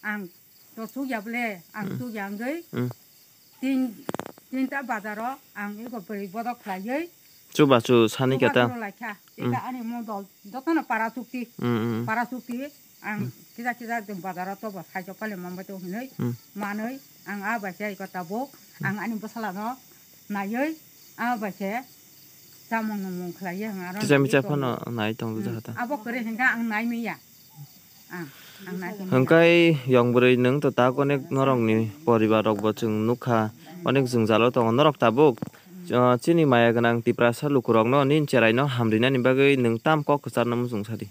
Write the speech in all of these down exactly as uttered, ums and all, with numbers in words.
Ang to chukya bole, ang Hmm. chukya wngwi Hmm. tin, tinta bazaro ang ego bwrwi bodok khlaiwi Chubachu sani chubachu khe ta. rwlaikha. Hmm. Tei ani mung dol jotono para chukti. Hmm, hmm. Para chukti ang Hmm. kisa kisa bazaro tobo saichok pale mambai to hinwi Hmm. manwi ang a bai se ego tabuk ang ani bwsala no naiwi a bai se chamung nungmung khlaiwi ang aro Kisa naiwi micha tongo. phano nai tongo Hmm. jahata. Abo kwrwi hinkha ang nai manya. Ah, ang nai tongmani. Hwnkhe yong bwrwi nwng to tak onek norokni poribar rokbo chwng nukha, onek jwngjalo tongo. Norok tabuk, ah, chini maya gwnang Tiprasa lukurokno nini cheraino hamrinani bagwi nwng tam kok kwcharno muchung sadi?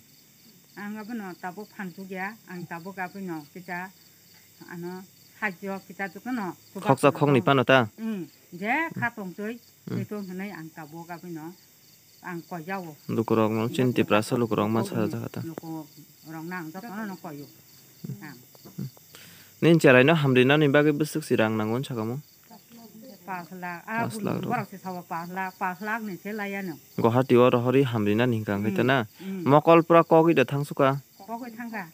Ang abono tabuk phan tukya, ang tabuk abono kisa, ano, hajjo kisa tukno chuba Khoksa khokno. khokni phano ta? Hmm, je kha tongtwi, Hmm. twi tong hinwi ang tabuk abono. Ang koi jao. Lukurok no chini Tiprasa lukurok ma sa jaga ta. Lukurok no ang jotono no koio. Ang. Nini cherai no hamri nani bagwi bwswk si rang nango saka mo? Pas lakh. Ah, Pas lakh bwrwi rok. Borok se sawa pas lakh, pas lakh ni se laiya no. Guwahati o rohori hamri nani hingka hingke Hmm. ta na. Hmm. Mokol pura kogwi da thangsuka. Kogwi thangka.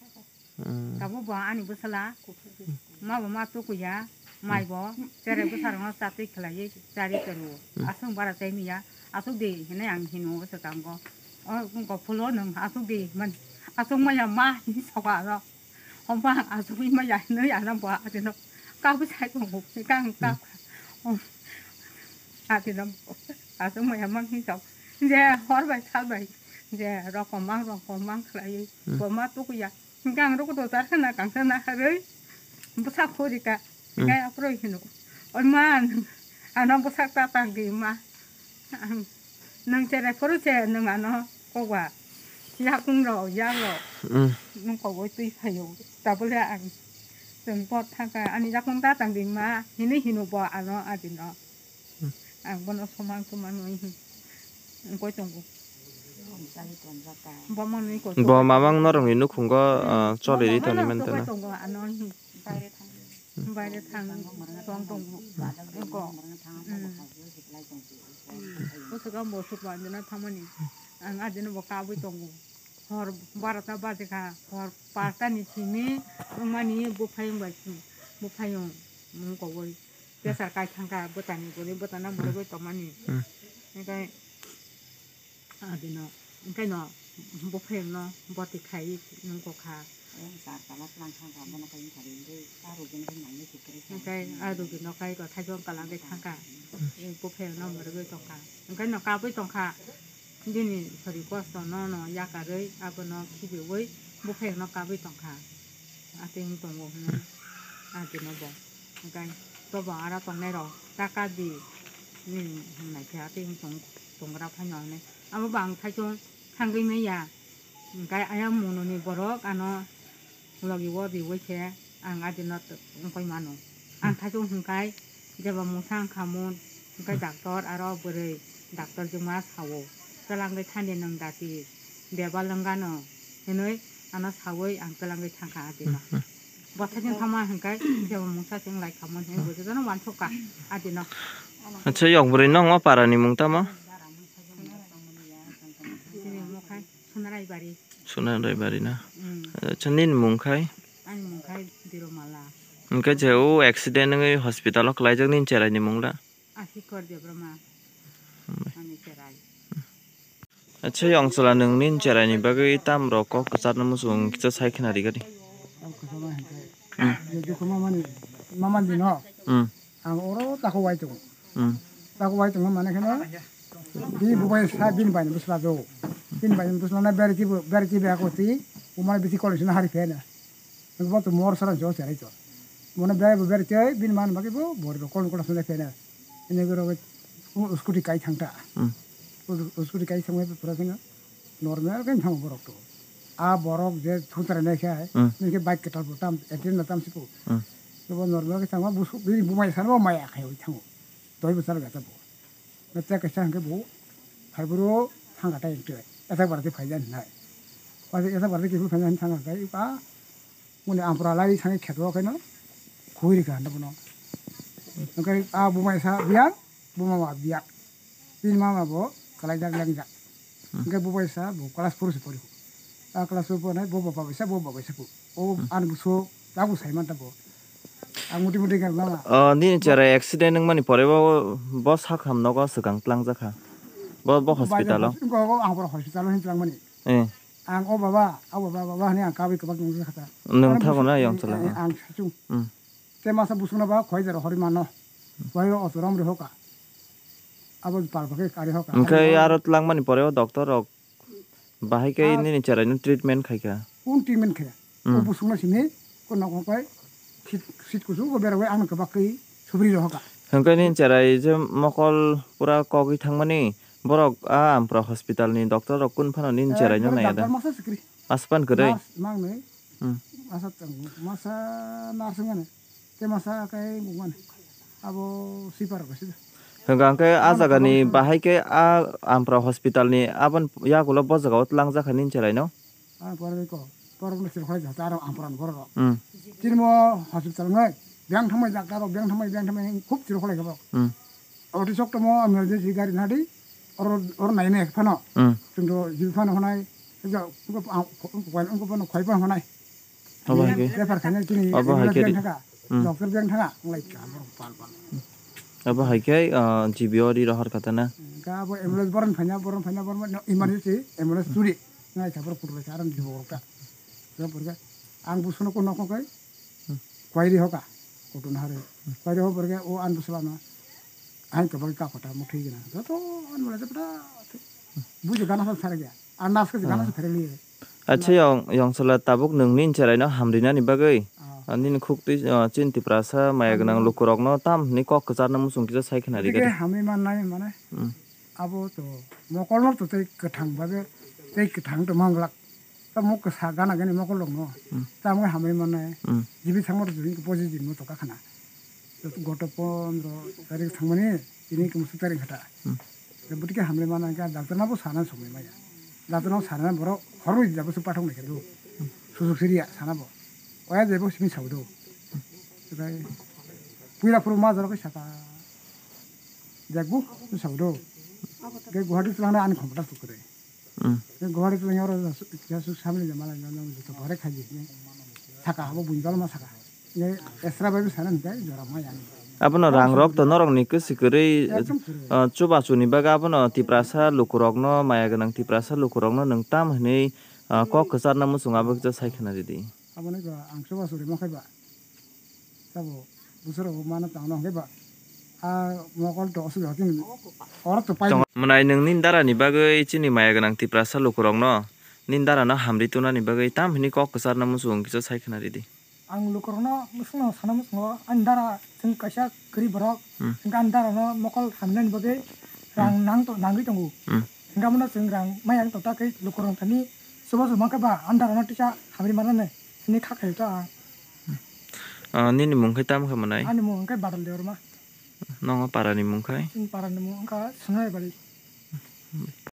Hmm. Tabuk bo ani bwsala, ma bo ma tukuya, mai bo, cherai bwsarokno chatwi khlaiwi chari tongo. Hmm. Aswk bara chai manya, aswk di hinwi ang hino swkang go. O wngkok phulo nwng aswk di himani, aswk maya ma hinwi sokha aro. Homa aswk maya hinwi ano bo atino kagwi sai tongo, kang kak. Hmm. Atino aswk maya ma hinwi sok. Je hor bai sal bai, je rokom mang rokom mang khlaiwi, Hmm. bo ma tukuya. Hingke ang rokto jar khna kangsa naharwi bwsa khorika. Hmm. Hingke aphuru hino, "Oi ma, ano bwsa ta tang di ma. Ang, nwng cherai phuru se nwng ano kokba yakung rok, yak rok. Hmm. Nwng kokbo twi phaio. Tabole ang chwng pot thangkha, ani yakung ta tang di ma," hinwi hino bo ano adino. Hmm. Ang bono somang somang wi hin-, wngwi tongo. Bo mani ko Bo mamang norokni nukhungo, ah, choli ri tongwi mantana. Tongo ano hin. Baire thang, tong tongo. Ko. Hmm. Bo swkang bo sukma andina thangmani. Ang adino bo kabwi tongo. Hor barota baje kha, hor pasta ni simi wngmani buphayung bai, buphayung mung kogwi. Pressure kai thangkha bwtani guli bwtana borogwi tongmani. Hmm. Hingke adino, hingke no buphayungno boti khai nung kokha. Hingke a rugino kai ko thaichung kalang kai thangkha. Buphayungno borogwi tongkha. Hingke no kabwi tongkha. Bini sori kosto no no yakarwi abono khibiwi buphayungno kabwi tongkha. Atwng tongo hwnwi atwino bo. Hwnkhe tobo aro tongnairok taka di nini hwnnaikhe atwng tong tongra phaino hwnwi. Abo bo ang thaichung thangwi manya. Hwnkhe ayang mononi borok ano logi o riwi khe ang adino wngkoi mano. Ang thaichung hwnkhai jeba mungsa wngkha mun, hwnkhe doctor aro bwrwi doctor jwngma sao, "Twlangwi thani nwng dati bebal wngano," hwnwi ano sawi ang twlangwi thangkha adino. Bwsajwng thangma hwnkhe jeba mungsa chwng lai kha mun hwnwi bo jotono uansukha adino. Acha, yok bwrwi nokma parani mung tamo? Chini mung khai Sonarai Bari. Sonarai Bari na? Mm. Acha, nini mung khai? Ani mung khai Diromala. Hwnkhe je o accident wngwi hospital o kwlaijak nini cherai ni mung la? Asikor Debbarma. Ani cherai. Acha, yong chwla nwng nini cherai ni bagwi tam rok kok kwchar no muchung kisa sai khna ri gari. Hmm. Mamani, mamani no. Hmm. Ang oro tako wai tongo. Hmm. Tako wai tongo mane kheno, bini bubai sa bini bai ni bwsla do. Bini bai ni bwsla na berti bo, berti be ako ti, umai biti college na hari phena. Bo to mor sara jo cherai to. Mone bai bo berti, bini man bagi bo, bor bo kol kol sene phena. Ini goro scooty kai thangta. Hmm. Scooty kai thangma pura kheno. Normal khe thang borok to. A borok je thutrai nai khe, Hmm. nini khe bike kwtal bo tam, accident na tam sipo. Hmm. Bo normal khe thangma busu, bini bumai sano maya khai oi thango. Doi bwsar ga ta bo. Na ta kaisa hwnkhe bo, phai boro thang ga ta ente. Eta bara te phai jan nai. Wa eta bara te kibu phai jan thang ga kai ba. Muni ampra lai thani kheto khe no. Khui ri ka na bono. Hwnkhe a bumai sa biang. Bo mama biya. Bini mama bo kwlaijak lengjak. Hmm. Hwnkhe bo bai sa bo class four se pori. A class four pori bo baba bai sa bo baba bai sa bo. O Hmm. Ani buso Tabuk sai man tabuk. Ang muti muti khe mama. O, nini cherai accident wngmani pore bo, bo sak ham nogo swkang tlangjak kha. Bo, bo hospital o. Hos-, wngkha, ang pura hospital o hin tlangmani. Eh. Ang o baba, o baba, baba hinwi ang kabui kwbak nungjak kha ta. Nwng thago na yong chala. Eh, eh, ang sachung. Hmm. Te masa busukno ba khoi jaro hori mano. Khoi ro otorom ri hoka. Abo pal pakai kari hoka. Hwnkhe aro tlangmani pore o doctor rok bahai khe nini cherai no treatment khai kha. Kun treatment khe. Hmm. O busukno sini ko nok koi sit, sit kusu ko berok ang kwbak kai subri ro hoka. Hwnkhe nini cherai je mokol pura kogwi thangmani borok a Ampra hospital ni doctor rok kun phano nini cherai no nai da. Doctor masa sikri. Aspan kwrwi. Nurse mangnwi. Hmm. Masa tang, masa nurse wngmani. Te masa kai wngmani. Abo sweeper rok sida. Hwnkha hwnkhe a jaga ni bahai khe a Ampra hospital ni aboni yagulo bo jaga o tlangjak kha nini cherai no. Ah, pore ko. Pore no sir khwlai jata aro Ampra ni borok rok. Hmm. Chini mo hospital ngai. Biyang thamai doctor rok, biyang thamai, biyang thamai khub sir khwlai kha borok. Hmm. Abo twi soktomo emergency gari nadi, oro, oro nainai phano. Hmm. Chwng to jibi phano honai, ja, ungko pa-, ungko pa-, ungko phano khoi phano honai. Abo hai khe. Refer khainai chini abo hai ambulance khe biyang thangkha, hmm, doctor biyang thangkha, wng lai kha borok pal pal. Abo hai khe, ah, G B o ri rohor kha ta na. Hwnkhe abo ambulance boron phaina, boron phaina, boron phaina, emergency ambulance turi. Ngai kha borok kutu lai kha, aram jibo borok ta. Borok pore khe ang busuno ko nokho kai. Kwairi hoka, kutu nahari. Kwairi ho borge o an busla na. Hai kabagi ka kota muthi gina. Joto an bole jepta. Bujo gana sa sare gya. An nas ke gana sa phere liye. Acha yong, yong sala tabuk nwng nini cherai no hamri nani bagwi. Ah. Nini khuk twi, ah, chin Tiprasa maya gwnang lukurok no tam hwnwi kok kwchar na muchung kisa sai khna ri gari. Hamri man nai mane. Hmm. Abo to mokol no to tei kwthang bagwi tei kwthang to manglak. Tamo kwsa gana gani mokol rok no. Hmm. Tamo hamri mannai. Hmm. Jibi thangma rok jodi posi din mo to kakhana. Goto pondro tarik thangmani tini kung su tarik khata. Hmm. Butike hamri mana ka doctor na bo sana somoi maya. Doctor no sana borok horwi da bo su pathok nai khe do. Sujok siriya sana bo. Oya jebo simi saudo. Puila phuru ma jaro khe saka. Jagbu saudo. Ke Guwahati tulangna ani khomta sukre. Hmm. Ke Guwahati tulangna oro jasu, jasu samli jama lai jama jama joto bare khaji. Saka abo bunjal ma saka. Ye esra bai sana ni kai jora ma yani. Abono rang rok to norok ni kwsi kwrwi, ekdom kwrwi. Ah, chubachu ni bagwi abono Tiprasa lukurok no, maya gwnang Tiprasa lukurok no nwng tam hwnwi, ah, kok kwchar na muchung abo kisa sai khna ridi. Aboni ba ang chubachu rima khai ba. Sabo, busuro bo mano tangno hwnkhe ba, a mokol to aswk hotini oro to pai. Mwnai nwng nini dara ni bagwi chini maya gwnang Tiprasa lukurokno nini dara no hamri tunani bagwi tam hwnwi kok kwcharno muchung kisa sai khna ridi. Ang lukurokno muchungno sana muchungo ani dara chwng kaisa kwrwi borok, hmm, hwnkhe ani dara no mokol hamnani bagwi rang, hmm, nang to-, nangwi tongo. Hmm. Hwnkhe abono chwng rang maya wng tongkha khe lukurok thani chubachu mankha ba ani dara no tisa hamri manani hwnwi kha khaio ta ang. Ah, nini mung khe tamo khe mwnai? Ani mung khe Badal Debbarma. Nongo para ni mung khai? Chini para ni mung wngkha Sonai Bari.